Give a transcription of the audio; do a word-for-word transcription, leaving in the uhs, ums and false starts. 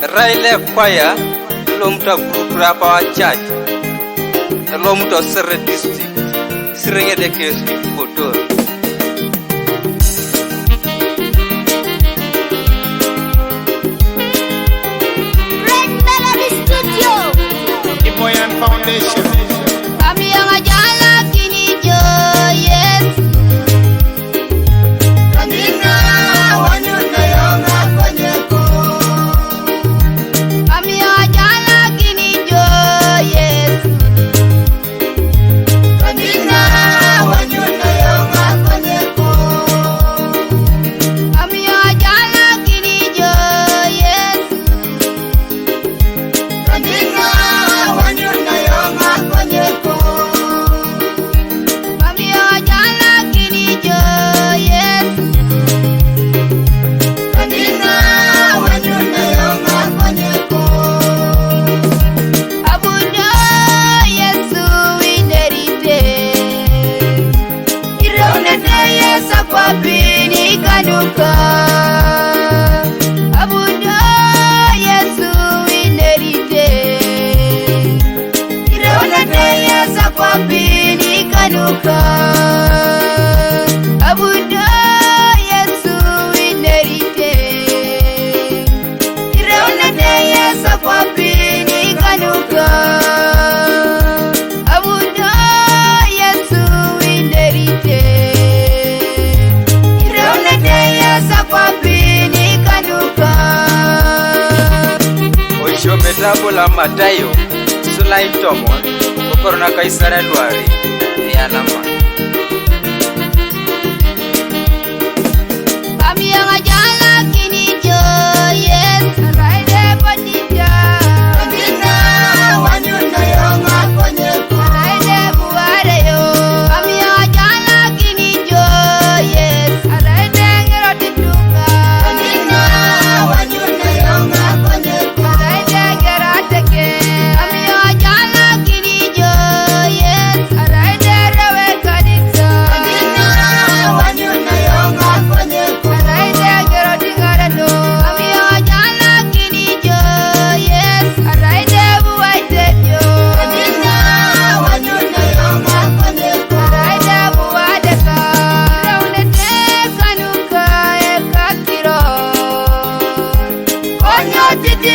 Erai le kwaya elomut a Gurugura Power Church, elomut o Serere District, Serengeti Hills District Kotor. Great Melody Studio. Iboyan Foundation. Kami yang ajala kini jo Yesu. Kanina wanyuna yonga konyeko. Kami yang ajala kini jo Yesu. Kanina wanyuna yonga konyeko. Kami yang ajala kini jo Yesu. Kanina wanyuna yonga konyeko. Mami ojala kini jo Yesu. Kanina wanyuna yonga konyeko. Abudo Yesu widerite. Ireunete Yesu kwa pini kanuka. Abudo Yesu widerite. Ireunete Yesu kwa pini kanuka. Abudo Yesu widerite. Ireunete Yesu kwa pini kanuka. Abudo Yesu widerite. Ireunete Yesu kwa pini kanuka. Oisho metabolo Matayo, sulai tomon, okoro na kaisare luari, eyalama. Kami yang ajala kini jo Yesu, araide patija. Kanina wanyuna yonga konyeko. Araide buare yo. Kami yang ajala kini jo Yesu, araide ngiroti tuka. Kanina wanyuna yonga konyeko. Araide gerateke. Kami yang ajala kini jo Yesu, araide rewe kanisa. Kanina wanyuna yonga konyeko. Araide ngiroti ngarano. Kami yang ajala kini jo Yesu, araide buaite jo. Kanina wanyuna yonga konyeko. Araide buadeka. Ireunete kanuka ekakiro. Konyo titi